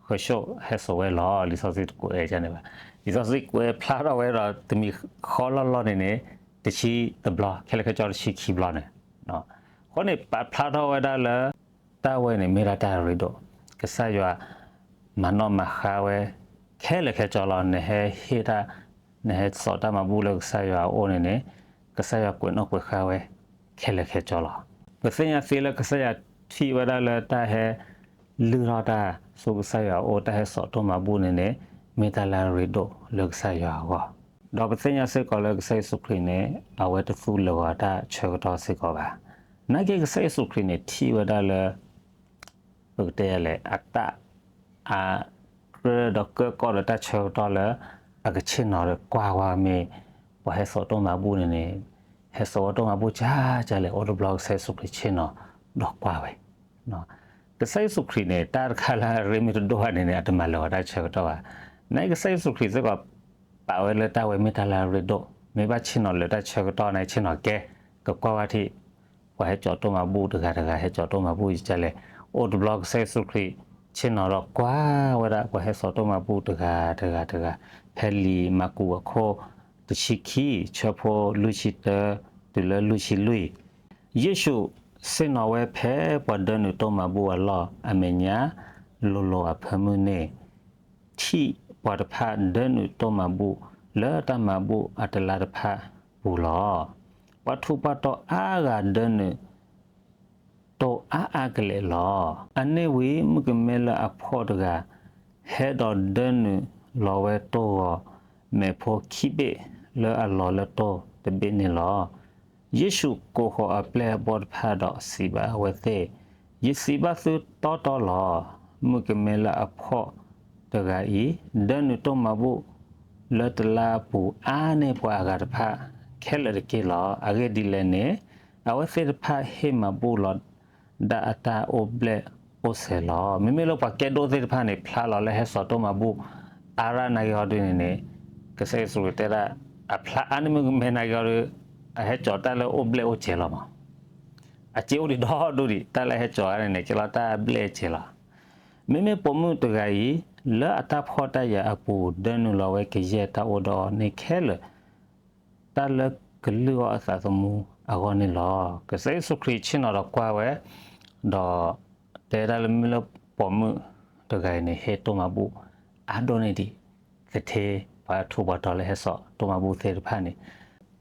ဃၡိၣ်ဟဲစိာ်ဝဲလီၤ. လံာ်စီဆှံတကွဲးန့ၣ်ဘၣ်. လံာ်စီဆှံကွဲးဖျါထီၣ်ဝဲဒီးတမံၤဃီလီၢ်လီၢ်န့ၣ်န့ၣ် တဆံတဘျီ, ခဲလၢာ်ခဲဆ့တဆံခံဘျီန့ၣ်. အဃိန့ၣ် ပာ်ဖျါထီၣ်ဝဲဒၣ်လၢ တၢ်ဝဲန့ၣ်မ့ၢ်ဒၣ်တၢ်ရ့ဒိၣ်, ကစၢ်ယွၤ မၤနီၣ်မၤဃါဝဲ ခဲလၢာ်ခဲဆ့လီၤ. နဟဲဟ့ၣ်တၢ်, နဟဲစိာ်တၢ်မၤဘူၣ်လၢကစၢ်ယွၤအအိၣ်န့ၣ်န့ၣ် ကစၢ်ယွၤကွဲးနီၣ်ကွဲးဃါဝဲ ခဲလၢာ်ခဲဆ့လီၤ. ပသ့ၣ်ညါသ့လၢကစၢ်ယွၤထံၣ်ဝဲဒၣ်လၢတၢ်ဟဲ လုၢ်ထီၣ်တၢ်ဆူကစၢ်ယွၤအအိၣ်, တၢ်ဟဲစိာ်တိၢ်မၤဘူၣ်န့ၣ်န့ၣ် မ့ၢ်တၢ်လၢအရ့ဒိၣ်လၢကစၢ်ယွၤအဂီၢ်, ဒီးပသ့ၣ်ညါစ့ၢ်ကီးလၢကစၢ်ယ့ၣ်ၡူးခရံာ်န့ၣ် အဝဲတသူလၢာ်ဂီၤတၢ်ဆၢကတီၢ်စ့ၢ်ကီးဘၣ်. နာ်က့ကစၢ်ယ့ၣ်ၡူးခရံာ်န့ၣ် ထံၣ်ဝဲဒၣ်လၢ ပကတဲလဲၣ် အတၢ် အကြၢးဒီးကၢကီၣ်ဒီးတၢ်ဆၢကတီၢ်လၢ အကဆ့ၣ်နီၤဒီးကွၢ်ဝဲမ့ၢ် ပှၤဟဲစိာ်တိၢ်မၤဘူၣ်န့ၣ်န့ၣ် ဟဲစိာ်ဝဲတိၢ်မၤဘူၣ်ကကလဲၣ်, အိၣ်တဘျီကစၢ်ယ့ၣ်ၡူးခရံာ်ဆ့ၣ်နီၤဒီးကွၢ်ဝဲ. ကစၢ်ယ့ၣ်ၡူးခရံာ်န့ၣ် တၢ်တခါလၢအရ့မ့ၢ်တဒိၣ်ဘၣ်န့ၣ်န့ၣ် အတမၤလၢာ်ဝဲတၢ်ဆၢကတီၢ်ဘၣ်. နာ်က့ကစၢ်ယ့ၣ်ၡူးခရံာ်စ့ၢ်ကီး ပာ်ဝဲလၢတၢ်ဝဲမ့ၢ်တၢ်လၢအရ့ဒိၣ်, မ့ၢ်ဘၣ်ဆ့ၣ်နီၤလၢာ်တၢ်ဆၢကတီၢ်န့ၣ် ဆ့ၣ်နီၤကဲ, ကကွၢ်ဝဲထံၣ် ပှၤဟဲစိာ်တိၢ်မၤဘူၣ်တဂၤတဂၤ ဟဲစိာ်တိၢ်မၤဘူၣ်ကကလဲၣ်, အိၣ်တဘျီကစၢ်ယ့ၣ်ၡူးခရံာ် ဆ့ၣ်နီၤဒီးကွၢ်ဝဲဒၣ် ပှၤဟဲစိာ်တိၢ်မၤဘူၣ်တဂၤတဂၤတဂၤ, ဖဲလံာ်မၢ်ကူးအခိၣ်တဆံခံ ဆၢဖိလွံၢ်ဆံတၢ တုၤလၢလွံၢ်ဆံလွံၢ်, ယ့ၣ်ၡူးဆ့ၣ်နီၤဝဲဖဲပှၤဒၢနုာ်တိၢ်မၤဘူၣ်အလီၢ် အမဲာ်ညါလိၤလိၤအဖၢမုၢ်န့ၣ် ထံၣ်ပှၤတဖၣ်ဒၢနုာ်တိၢ်မၤဘူၣ်လၢတၢ်မၤဘူၣ်အတလါတဖၣ်ပူၤလီၤ. ပှၤထူးပှၤတီၤအါဂၤဒၢနုာ် တိၢ်အါအါကလဲာ်လီၤ. အန့ၣ်ဝံၤ မုၣ်ကမဲလၢအဖှီၣ်တဂၤ ဟဲဒီးဒၢနုာ်လီၤဝဲတိၢ်ဂီၤ မဲာ်ဖိခံဘ့ၣ်လၢအလီၤလၢတိၢ်တဘ့ၣ်န့ၣ်လီၤ. ယ့ၣ်ၡူးကိးဃီၤအပျဲၢ်အဘီၣ်တဖၣ်ဒီးစံးဘၣ်အဝဲသ့ၣ်, ယစံးဘၣ်သုတီတီလီၤ. မုၣ်ကမဲလၢအဖှီၣ်တဂၤအံၤ ဒၢနုာ်တိၢ်မၤဘူၣ်လၢတလါအပူၤ အါန့ၢ်ပှၤအဂၤတဖၣ်ခဲလၢာ်တက့ၢ်လီၤ. အဂ့ၢ်ဒ်လဲၣ်န့ၣ် အဝဲသ့ၣ်တဖၣ်ဟ့ၣ်မၤဘူၣ်လီၤဒၣ်အတၢ်အိၣ်ဘျဲၣ်အိၣ်စဲၤလီၤ. မ့မ့ၢ်လၢပှၤကဲဒိၣ်သ့ၣ်တဖၣ်န့ၣ် ဖျါလီၤလၢဟဲစိာ်တိၢ်မၤဘူၣ်အါရၣ်နာ်က့ဟီဒ်န့ၣ်န့ၣ် ကစၢ်ယ့ၣ်ၡူးခရံာ်တဲဒၣ် အဖျါအါန့ၢ်မုၣ်ကမဲနာ်က့ဟီဒီး အဟဲစိာ်တၢ်လၢအိၣ်ဘျဲၣ်အိၣ်စဲၤလီၤမး. အစ့အိၣ်ဒံးဒီဒူၣ်ဒံး တၢ်လၢအဟဲစိာ်အါန့ၣ်န့ၣ် ကဲလီၤတၢ်ဘျဲၣ်စဲၤလီၤ. မ့မ့ၢ်ပိာ်မုၣ်တဂၤအံၤ လၢအတၢ်ဖှီၣ်တၢ်ယာ်အပူၤ ဒၢနုာ်လီၤဝဲကယဲၢ်တၢ်အိၣ်ဒီးအီၤန့ၣ်ခဲလၢာ် တၢ်လၢကလုၢ်အီၣ်အသးသမူအဂီၢ်န့ၣ်လီၤ. ကစၢ်ယ့ၣ်ၡူးခရံာ်ဆ့ၣ်နီၤဒီးကွၢ်ဝဲ ဒီးတဲဒၣ်လၢမ့မ့ၢ်လၢပိာ်မုၣ်တဂၤအံၤန့ၣ် ဟ့ၣ်တိၢ်မၤဘူၣ်အါဒိၣ်န့ၢ်ဒံး သထ့ပှၤထူးပှၤတီၤလၢဟဲစိာ်တိၢ်မၤဘူၣ်သ့ၣ်တဖၣ်န့ၣ်.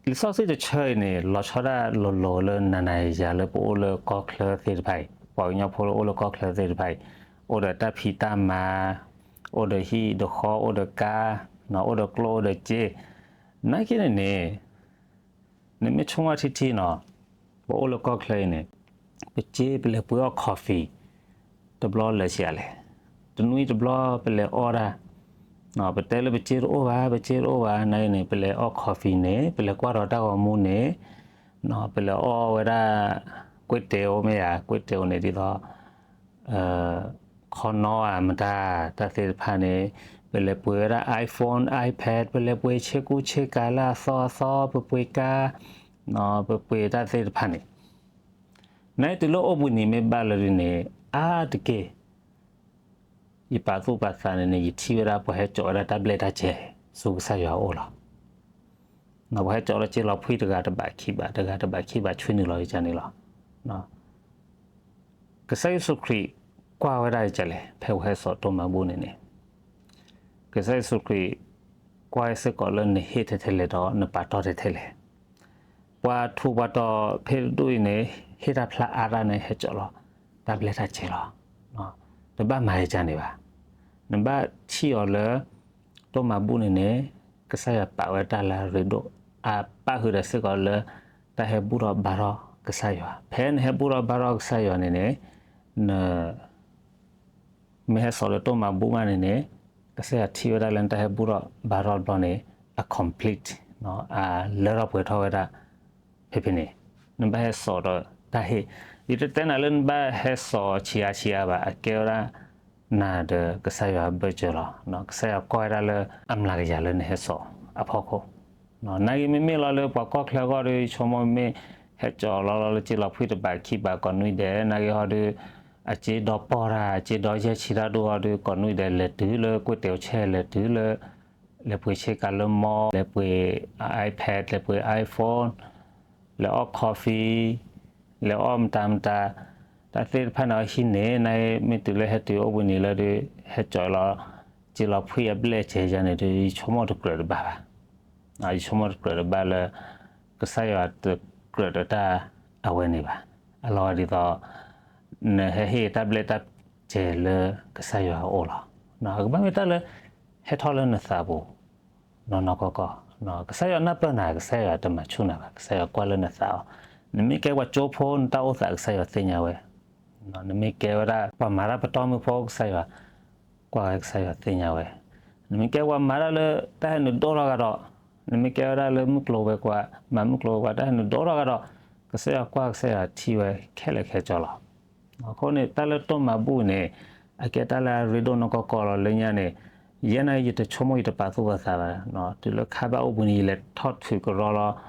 လံာ်စီဆှံတဆၢအံၤန့ၣ် လီၤဆီဒၣ်လိၤလိၤလၢနၤနၤယၤလၢပအိၣ်လၢကီၢ်ချၢသ့ၣ်တဖၣ်အံၤ, ပှၤကညီဖိလၢအိၣ်လၢကီၢ်ချၢသ့ၣ်တဖၣ်အံၤ, အိၣ်ဒီးတၢ်ဖံးတၢ်မၤ, အိၣ်ဒီးဟံၣ်ဒီးဃီ, အိၣ်ဒီးကါ, အိၣ်ဒီးကျိၣ်အိၣ်ဒီးစ့, နာ်က့န့ၣ်န့ၣ် နမ့ၢ်ဆိကမိၣ်ထံထံနီၤ, ပအိၣ်လၢကီၢ်ချၢအံၤန့ၣ်, ပစ့ပလဲၤပှ့ၤအီၣ် coffee တဘျီလၢာ်ဆံးလဲၣ်, တနွံတဘျီပလဲၤအီၣ်တၢ်, ပတဲလၢပစ့တအိၣ်ဘၣ်, ပစ့တအိၣ်ဘၣ်, နာ်က့န့ၣ် ပလဲၤအီၣ် coffee န့ၣ်, ပလဲၤကွၢ်ထီၣ်တၢ်ဂီၤမူန့ၣ်, ပလဲၤအီၣ်ဝဲဒၣ် ก๋วยเตี๋ยว မ့ၢ်ဧါ, ก๋วยเตี๋ยว န့ၣ်ဒ်သိး ခီနီဧါမတၤ တၢ်သ့ၣ်တဖၣ်န့ၣ်, ပလဲၤပှ့ၤဝဲဒၣ် iPhone, iPad, ပလဲၤပှ့ၤဆ့ကူဆ့ကၤလၢအသီအသီ, ပပှ့ၤကါ, ပပှ့ၤတၢ်သ့ၣ်တဖၣ်န့ၣ်, နတုၤလၢအိၣ်ဘှံးနံၤမ့ၢ်ဘၣ်လၢဒ်န့ၣ် အါတက့ၢ် ယပာ်သူၣ်ပာ်သးန့ၣ်န့ၣ် ယထံၣ်ဝဲဒၣ်ပှၤဟဲစိာ်ဝဲဒၣ်တၢ်ဘျဲၣ်တၢ်စဲၤဆူကစၢ်ယွၤအအိၣ်လီၤ. ပှၤဟဲစိာ်လၢစ့လီၤဖှံတဂၤတဘးခံဘး, တဂၤတဘးခံဘး ဆွံနုာ်လီၤယကန့ၣ်လီၤ. ကစၢ်ယ့ၣ်ၡူးခရံာ်ကွၢ်ဝဲဒၣ်ယကလဲၣ်, ဖဲပဟဲစိာ်တိၢ်မၤဘူၣ်န့ၣ်န့ၣ်, ကစၢ်ယ့ၣ်ၡူးခရံာ်ကွၢ်စ့ၢ်ကီးလၢနဟ့ၣ်ထဲထဲလဲၣ်ဒီးနပာ်တီၢ်ထဲထဲလဲၣ်. ပှၤထူးပှၤတီၤဖဲတဒူၣ်အံၤန့ၣ် ဟ့ၣ်တၢ်ဖျါအါတၢ်န့ၣ် ဟဲစိာ်လီၤတၢ်ဘျဲၣ်တၢ်စဲၤလီၤ. တဘၣ်မၤယကန့ၣ်ဘၣ်. နဘၣ်ထံၣ်အီၤလၢ တိၢ်မၤဘူၣ်န့ၣ်န့ၣ် ကစၢ်ယွၤပာ်ဝဲတၢ်လၢအရ့ဒိၣ်, အပၣ်ဃုာ်ဒီးစ့ၢ်ကီးလၢ တၢ်ဟဲဘူၣ်ထီၣ်ဘါထီၣ်ကစၢ်ယွၤ. ဖဲနဟဲဘူၣ်ထီၣ်ဘါထီၣ်ကစၢ်ယွၤန့ၣ်န့ၣ်, န မ့ၢ်ဟဲစိာ်ဒီးတိၢ်မၤဘူၣ်မးန့ၣ်န့ၣ်, ကစၢ်ယွၤထံၣ်ဝဲဒၣ်လၢနတၢ်ဟဲဘူၣ်ထီၣ်ဘါထီၣ်တဘျီန့ၣ် အ complete, အလၢထီၣ်ပှဲၤထီၣ်ဝဲဒၣ် ဖဲဖဲန့ၣ်, နဘၣ်ဟဲစိာ်ဒီးတၢ်ဟ့ၣ်, ယတတဲနၤလၢနဘၣ်ဟဲစိာ်ဆံးအါဆံးအါဘၣ်, အကဲဝဲဒၣ် နၤဒီးကစၢ်ယွၤအဘၢၣ်စၢၤလီၤ. ကစၢ်ယွၤကွၢ်ဝဲဒၣ်လၢအမျးကယၤလၢနဟဲစိာ်အဖီခိၣ်, နာ်က့မ့မ့ၢ်လီၤလၢပှၤကီၢ်ချၢအဂီၢ်ဒီး ယဆိကမိၣ်မ့ၢ်ဟဲစိာ်လီၤလီၤလၢစ့လီၤဖှံတဘးခံဘးကိးနွံဒဲး, နာ်က့ဟီဒီး အစ့ဒီပီၢ်တၢ်, အစ့ဒီယဲၢ်ဆံတၢ်ဒိၣ်ဟီဒီး ကိးနွံဒဲး လဲၤတုၤလၢကွ့ၢ်တဲာ်အိၣ်ဆဲး, လဲၤတုၤလၢ လဲၤပှ့ၤဆ့ကၤလၢမီ, လဲၤပှ့ၤ iPad, လဲၤပှ့ၤ iPhone, လဲၤအီၣ် coffee, လဲၤအီၣ်မတၤမတၤ, တၢ်သ့ၣ်တဖၣ်န့ၣ်အဟံးန့ၢ်, နာ်က့မ့ၢ်တုၤလၢဟဲတုၤအိၣ်ဘှံးနံၤလၢဒီး ဟဲစိာ်လီၤ စ့လီၤဖှံအဘျဲၣ်စဲၤယၤန့ၣ်ဒီး ယဆိကမိၣ်တကြၢးတဘၣ်ဘၣ်. ယဆိကမိၣ်တကြၢးတဘၣ်လၢ ကစၢ်ယွၤတကြၢးဒီးတၢ်အဝဲန့ၣ်ဘၣ်. အလီၤဒ်သိး နဟဲဟ့ၣ်တၢ်ဘျဲၣ်တၢ်စဲၤလၢကစၢ်ယွၤအအိၣ်လီၤ. အကဘၣ်မ့ၢ်တၢ်လၢ ဟဲထီၣ်လၢနသးပူၤ နီၢ်နီၢ်ကီၢ်ကီၢ်, ကစၢ်ယွၤနၢ်ပၢၢ်နၤ, ကစၢ်ယွၤတမၤဆူၣ်နၤဘၣ်, ကစၢ်ယွၤကွၢ်လၢနသးအီၤ, နမ့ၢ်ကဲပှၤကၠိဖိ နတၢ်အိၣ်သး ကစၢ်ယွၤသ့ၣ်ညါဝဲ, နမ့ၢ်ကဲဝဲဒၣ်ပှၤမၤတၢ်ပတီၢ်မုၢ်ဖိ ကစၢ်ယွၤကွၢ်ဝဲ ကစၢ်ယွၤသ့ၣ်ညါဝဲ, နမ့ၢ်ကဲပှၤမၤတၢ်လၢတၢ်ဟဲနုာ်ဒိၣ်ထီၣ်ကဒီး, နမ့ၢ်ကဲဝဲဒၣ်လၢမုၢ်ကျိၤဝဲၤကွာ် မၤမုၢ်ကျိၤဝဲၤကွာ် တၢ်ဟဲနုာ်ဒိၣ်ထီၣ်ကဒီး, ကစၢ်ယွၤကွၢ် ကစၢ်ယွၤထံၣ်ဝဲခဲလၢာ်ခဲဆ့လီၤ. အဃိန့ၣ် တၢ်လၢတိၢ်မၤဘူၣ်န့ၣ် အကဲတၢ်လၢအရ့ဒိၣ်နီၢ်ကီၢ်ကီၢ်လီၤ. လၢညါန့ၣ် ယဲန့ၣ် ယတဆိကမိၣ် ယတပာ်သူၣ်ပာ်သးဘၣ်, တုၤလၢခါဘၣ်အိၣ်ဘှံးနံၤ ယလဲၤထီၣ်ထုးကရီလီၤ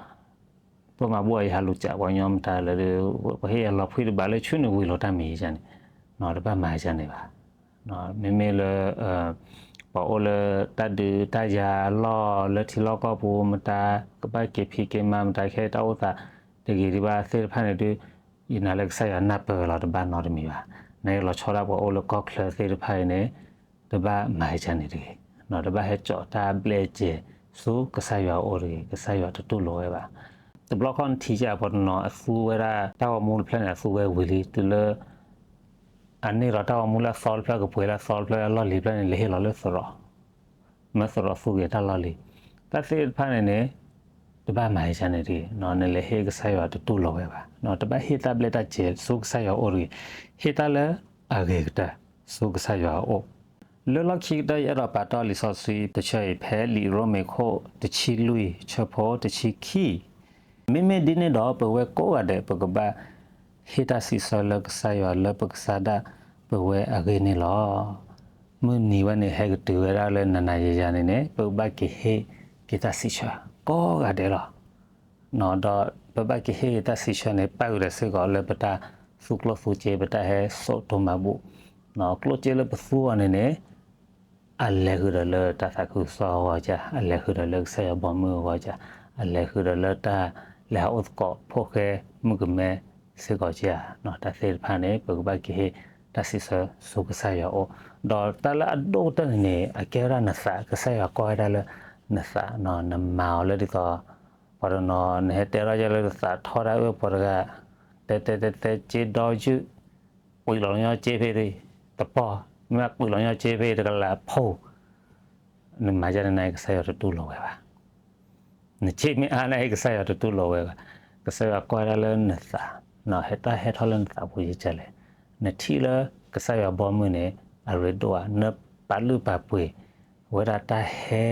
တိၢ်မၤဘူၣ်အံၤ ယဟးလူၤကးပှၤကညီမတၤလဲၣ်ဒီး ပှၤဟ့ၣ်ယၤလီၤဖှံတဘးလၢ ဆူနွံဝံၤလီၤ တၢ်မံၤယန့ၣ် တဘၣ်မၤယန့ၣ်ဘၣ်. မ့မ့ၢ်လၢ ပှၤအိၣ်လၢတၢ်ဒုးတၢ်ယၤအလီၢ် လၢထံလီၢ်ကီၢ်ပူၤမတၤ ကဘၣ်က့ၤဖံးက့ၤမၤမတၤ ခဲအံၤတၢ်အိၣ်သးတဂ့ၤဒံးဘၣ်သ့ၣ်တဖၣ်န့ၣ်ဒီး ယနာ်လၢကစၢ်ယွၤနၢ်ပၢၢ်လီၤ တဘၣ်နီတမံၤဘၣ်. နလီၤဆီဒၣ်ပှၤအိၣ်လၢကီၢ်ချၢသ့ၣ်တဖၣ်အံၤန့ၣ် တဘၣ်မၤယန့ၣ်တဂ့ၤ, တဘၣ်ဟဲစိာ်တၢ်ဘျဲၣ်စဲၤဆူကစၢ်ယွၤအအိၣ်တဂ့ၤ, ကစၢ်ယွၤတတူၢ်လိာ်ဝဲဘၣ်. တဘျီခီနထံၣ်ကပှၤတနီၤအသူဝဲဒၣ် တၢ်ဂီၤမူတဖျၢၣ်န့ၣ် အသူဝဲဝံၤလံ တုၤလၢ အန့ၢ်ဒီးတၢ်ဂီၤမူလၢအသီတဖျၢၣ် ကပှ့ၤလၢအသီတဖျၢၣ် အလီၢ်လံၤတဖျၢၣ်န့ၣ် လဲၤဟ့ၣ်လီၤလၢသရိာ်, မၢသရိာ်သူက့ၤတၢ်လီၢ်လံၤ, တၢ်သ့ၣ်တဖၣ်န့ၣ်န့ၣ် တဘၣ်မၤယန့ၣ်တဂ့ၤ, နလဲၤဟ့ၣ်ကစၢ်ယွၤတတူၢ်လိာ်ဝဲဘၣ်, တဘၣ်ဟ့ၣ်တၢ်ဘျဲၣ်တၢ်စဲၤဆူကစၢ်ယွၤအအိၣ်တဂ့ၤ, ဟ့ၣ်တၢ်လၢအဂ့ၤကတၢၢ်ဆူကစၢ်ယွၤအအိၣ်. လၢလီၢ်ခံကတၢၢ် ယအဲၣ်ဒိးပာ်တီၢ်လံာ်စီဆှံတဆၢအံၤ ဖဲလံာ်ရိမ့ၤခိၣ်တဆံလွံၢ် ဆၢဖိတဆံခံ မ့မ့ၢ်ဒ်န့ၣ်ဒီး ပဝဲကိးဂၤဒဲး ပကဘၣ်ဟ့ၣ်တၢ်စံးဆၢလၢကစၢ်ယွၤလၢပကစၢ်ဒၣ်ပဝဲအဂ့ၢ်န့ၣ်လီၤ. မုၢ်နံၤဝဲန့ၣ် ဟဲကတုၤဝဲဒၣ်လၢနၤနၤယၤယၤန့ၣ်န့ၣ် ပကဘၣ်က့ၤဟ့ၣ်က့ၤတၢ်စံးဆၢ ကိးဂၤဒဲးလီၤ. ဒီးပဘၣ်က့ၤဟ့ၣ်က့ၤတၢ်စံးဆၢန့ၣ် ပၣ်ဃုာ်ဒီးစ့ၢ်ကီးလၢပတၢ်သူကျိၣ်သူစ့ ပတၢ်ဟဲစိာ်တိၢ်မၤဘူၣ်, ကျိၣ်စ့လၢပသူအီၤန့ၣ်န့ၣ် အလဲၤဃုာ်ဒီးလၢတၢ်သးခုကစီၣ်အဂီၢ်ဧါ, အလဲၤဃုာ်ဒီးလၢကစၢ်ယွၤဘီမုၢ်အဂီၢ်ဧါ, အလဲၤဃုာ်ဒီးလၢတၢ်လဲၤဟးအိၣ်သကိးဖိၣ်ဃဲမုၣ်ကမဲစ့ၢ်ကီးဧါ, တၢ်သ့ၣ်တဖၣ်န့ၣ် ပကဘၣ်က့ၤဟ့ၣ်တၢ်စံးဆၢဆူကစၢ်ယွၤအအိၣ်, ဒီးတၢ်လၢအဒိၣ်ကတၢၢ်န့ၣ်န့ၣ် အကဲဝဲဒၣ်နသး, ကစၢ်ယွၤကွၢ်ဝဲဒၣ်လၢနသး, နမၤအီၤလၢဒ်သိး ပှၤတနီၤ နဟဲတဲထီၣ်ယဲလၢနသးထီၣ်တၢ်အၢၣ်ပှၤတဂၤ, တဲတဲတဲတဲ စ့ဒီယုၢ် ကွံာ်လီၤညီစ့ဖဲတပီၢ်, မ့ၢ်ကွံာ်လီၤညီစ့ဖဲတကလးဖိ, နမၤယဲန့ၣ်န့ၣ် ကစၢ်ယွၤတတူၢ်လိာ်ဝဲဘၣ်. နစ့မ့ၢ်အါန့ၣ် ကစၢ်ယွၤတတူၢ်လိာ်ဝဲဘၣ်. ကစၢ်ယွၤကွၢ်ဒၣ်လၢနသး, တၢ်ဟဲထီၣ်လၢနသးပူၤယကလဲၣ်. နထံၣ်လၢကစၢ်ယွၤဘီမုၢ်န့ၣ် အရ့ဒိၣ်ဧါ, နပာ်လုၢ်ပာ်ပှ့ၤဝဲဒၣ်တၢ်ဟဲ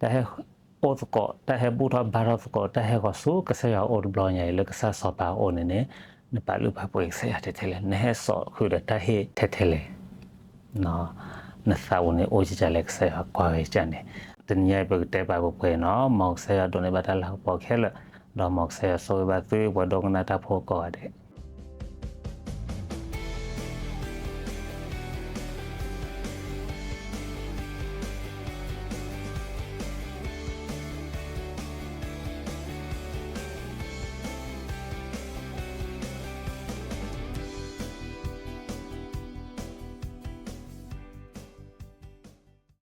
တၢ်ဟဲအိၣ်သကိး, တၢ်ဟဲဘူၣ်ထီၣ်ဘါထီၣ်သကိး, တၢ်ဟဲဃီၤဆူကစၢ်ယွၤအအိၣ်တဘျီညါအံၤ လၢကစၢ်စီၤပၤအအိၣ်န့ၣ်န့ၣ်, နပာ်လုၢ်ပာ်ပှ့ၤကစၢ်ယွၤထဲထဲလဲၣ်, နဟဲစိာ်ဃုာ်ဒီးတၢ်ဟ့ၣ်ထဲထဲလဲၣ်, နသးပူၤန့ၣ်အိၣ်ကလဲၣ်, ကစၢ်ယွၤကွၢ်ဝဲကန့ၣ်. တနံၤအံၤပကတဲပာ်ပှဲၤပှဲၤနီၤ, မ်ကစၢ်ယွၤဒိးန့ၢ်ဘၣ်တၢ်လၤကပီၤခဲလၢာ်, ဒီးမ်ကစၢ်ယွၤဆိၣ်ဂ့ၤဘၣ်သုပှၤဒိကနၣ်တၢ်ဖိကိးဂၤဒဲး.